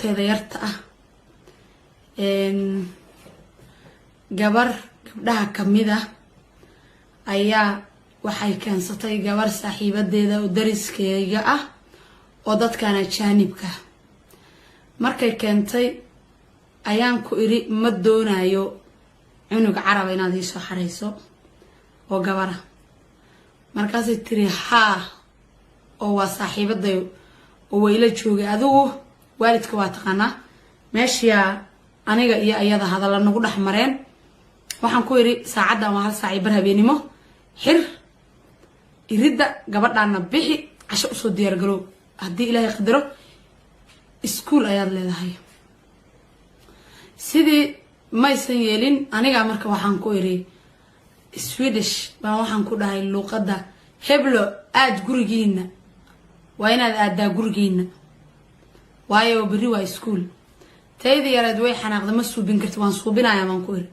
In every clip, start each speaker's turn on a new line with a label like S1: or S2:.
S1: Caruurteeda yarta ah, gabar gabdhaha kamid ah ayaa waxay keensatay gabar saaxiibadeeda oo dariskeyga ah oo dadkan ajaanibka. Markay keentay ayaan ku iri, "Ma doonayo cunug caraba inaad iisoo xareyso oo gabara." Markaasay tiri, "Haa, oo waa saaxiibaday oo wayla joogay." Adigu waalidka waa taqaanaa. Meeshiyaa aniga iyo ayada hadalla nagu dhex mareen. Waxaan ku iri, "Saacaddan waa 1:15 habeenimo, xir iridda, gabadhaana bixi, casho usoo diyaargarow. Haddii Ilaahay qadaro, iskuul ayaad leedahay." Sidii maysan yeelin. Aniga marka waxaan ku iri Swedish baan waxaan ku dhahay luuqadda, "Heblo, aad gurigiina, waa inaad aadaa gurigiina, waayo berri waa iskuul." Tayda yareed way xanaaqday. "Ma suubin karti." "Waan suubinayaa," baan ku iri.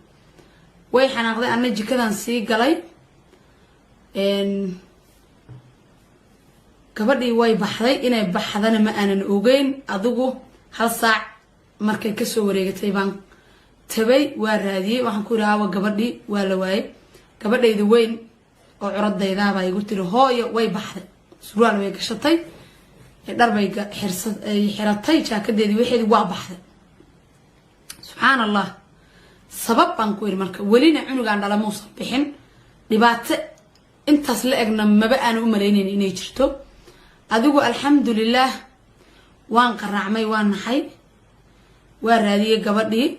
S1: Way xanaaqday. Anna jikadan sii galay. Gabadhii way baxday. Inay baxdana ma aanan ogeyn. Adigu 1 saac markay kasoo wareegatay baan tabay, waa raadiyey. Waxaan ku yidhi, "Aawa gabadhii?" Waa la waayey. Gabadhayda weyn oo curadaydaabaa igu tiri, "Hooyo, way baxday, surwaal way gashatay, dhar bay xiratay, jaakadeedii waxeedii, waa baxday." Subxaan Allah, sabab baan ku yidhi. Marka welina cunugaan dhala muusan bixin. Dhibaato intaas la egna maba aana u malaynayn inay jirto. Adigu alxamdulilaah, waan qaraacmay, waan naxay, waa raadiyey gabadhii.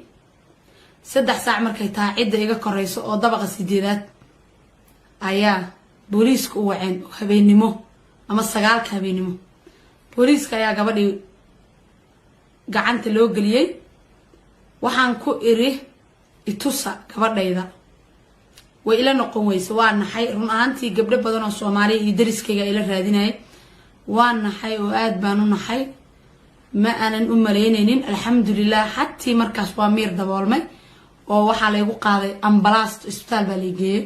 S1: 3 saac markay tahay, cidda iga koreyso oo dabaqa sideedaad ayaa booliiska u waceen oo habeennimo ama 9-ka habeennimo. Booliiska ayaa gabadhii gacanta loo geliyey. Waxaan ku iri, "Itusa gabadhayda." Way ila noqon weyse. Waa naxay run ahaantii. Gabdho badan oo Soomaaliya iyo dariskayga ila raadinayay. Waa naxay oo aada baan u naxay. Ma aanan u malaynaynin. Alxamdulilah, xatii markaas waa miir daboolmay oo waxaa laygu qaaday ambalaast, isbitaal baa lay geeyey.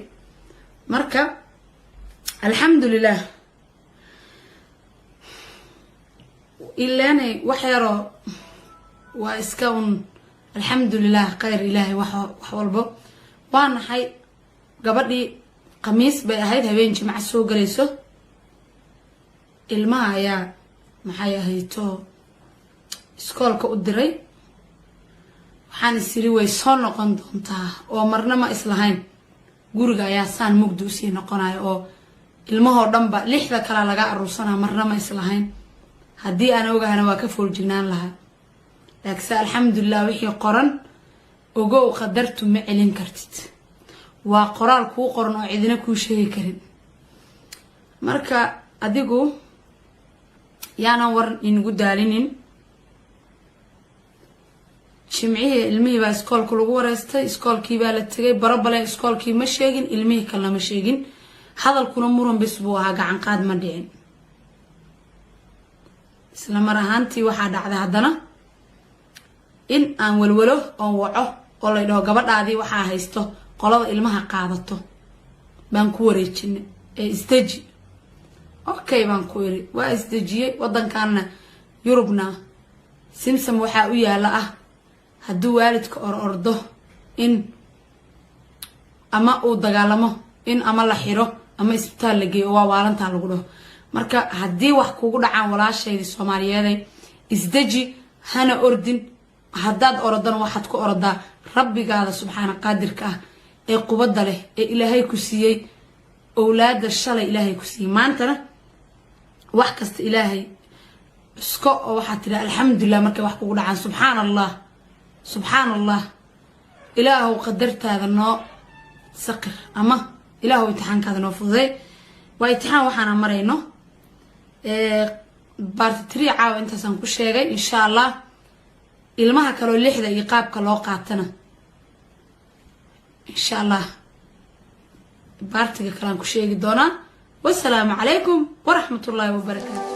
S1: Marka alxamdulilah, ileenay wax yaroo waa iska un. Alxamdulilah, khayr Ilaahay wax walbo. Waa naxay. Gabadhii Khamiis bay ahayd, habeen Jimco soo galayso. Ilmaha ayaa, maxay ahayto, iskoolka u diray. Waxaan isiri, way soo noqon doontaa, oo marna ma islahayn guriga ayaa saan mugdi usii noqonayo oo ilmahoo dhanba lixda kalaa laga aruursanaa. Marna ma islahayn. Haddii aan ogahana, waa ka fooljignaan lahaa. Laakiinse alxamdulilah, wixii qoran ogow, qadartu ma celin kartid. Waa qoraal kuu qoran oo cidina kuu sheegi karin. Marka adigu yaanan war inagu daalinin. Jimcihii ilmihii baa iskoolka lagu wareystay. Iskoolkii baa la tegay. Barobale iskoolkii ma sheegin, ilmihii kalena ma sheegin. Hadalkuna muran bis buu ahaa, gacan qaad ma dhicin. Isla mar ahaantii waxaa dhacday haddana in aan walwalo oon waco oo lay dhaho, "Gabadhaadii waxaa haysto qolada ilmaha qaadato, baan ku wareejinay ee isdeji." "Okay," baan ku iri. Waa isdejiyey. Wadankaana Yurubna simsam waxaa u yaala ah, hadduu waalidka or ordo in ama uu dagaalamo, in ama la xiro ama isbitaal la geeyo oo waa waalantaa lagu dhaho. Marka haddii wax kugu dhacaan, walaashaydii Soomaaliyeeday, isdeji, hana ordin. Haddaad orodana, waxaad ku orodaa Rabbigaada subxaana qaadirka ah ee qubadda leh ee Ilaahay ku siiyey owlaada shalay Ilaahay ku siiyey maantana. Wax kasta Ilaahay cusko oo waxaad tidhi alxamdulilah. Markay wax kugu dhacaan, subxaana Allah, subxaana Allah, Ilaahow qadartaada noo saqir ama Ilaahow imtixaankaada noo fududay. Waa imtixaan waxaana marayno. Part 3 caawa intaasaan ku sheegay. Insha Allah, ilmaha kaloo lixda iyo qaabka loo qaatana, insha Allah, part-iga kalean ku sheegi doonaa. Wasalaamu calaykum waraxmat ullaahi wabarakaatu.